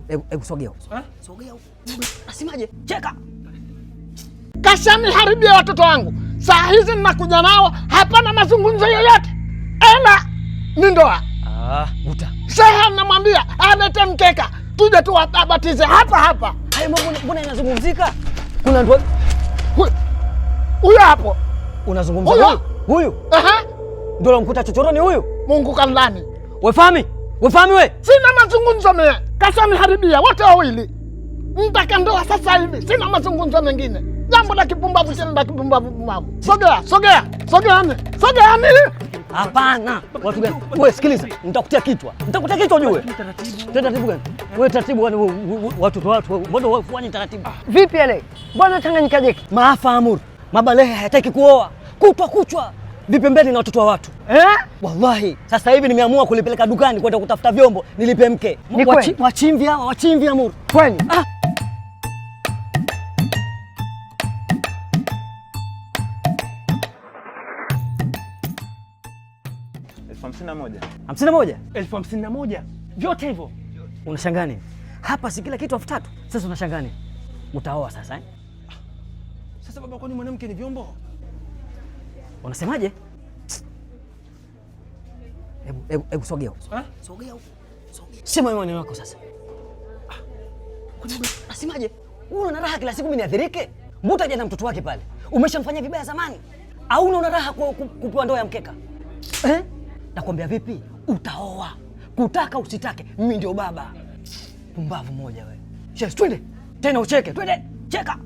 Hebu sogea huko. Sogea huko. Nasemaje? Cheka. Kashaniharibia watoto wangu. Saa hizi ninakuja nao, hapana mazungumzo yoyote, ela ni ndoa. Ah, buta. Shehe namwambia alete mkeka tuje tu abatize hapa hapa. Hayo mambo mbona yanazungumzika? Kuna ndoa Huyo hapo unazungumza Huyo. huyu? Huyu Aha. ndio lomkuta chochoroni huyu? Mungu kanlani. Wefami? Wefami we? Sina mazungumzo mie, kashaniharibia wote wawili. Ntaka ndoa sasa hivi, sina mazungumzo mengine. Jambo la kipumbavu tena la kipumbavu pumbavu. Sogea, sogea, sogeani, sogeani. Hapana. Watu gani? Wewe sikiliza, nitakutia kichwa. Nitakutia kichwa ujue. Taratibu gani? Wewe taratibu gani? Watoto watu mbona wafanye taratibu? Vipi ale? Mbona Tanganyika jeki? Maafa Amur. Mabalehe hayataki kuoa. Kutwa kuchwa vipembeni na watoto wa watu. Eh? Wallahi, sasa hivi nimeamua kulipeleka dukani kwenda kutafuta vyombo nilipe mke. Ni kweli? Wachimvi hawa, wachimvi Amur. Kweli? Ah. 51,000. 51? 51,000 vyote hivyo. Unashangaa nini? Hapa si kila kitu 3,000. Sasa unashangaa nini? Utaoa sasa eh? Sasa baba, kwani mwanamke ni vyombo? Unasemaje? Hebu sogea huko. Eh? Sogea huko. Sogea. Sema wewe maneno yako sasa. Nasemaje? Wewe una raha kila siku mimi niadhirike? Mbuta jana mtoto wake pale. Umeshamfanyia vibaya zamani. Au unaona raha kupewa ndoa ya mkeka? Eh? Nakwambia vipi? Utaoa. Kutaka usitake, mimi ndio baba. Pumbavu moja wewe. Cheza twende. Tena ucheke, twende. Cheka.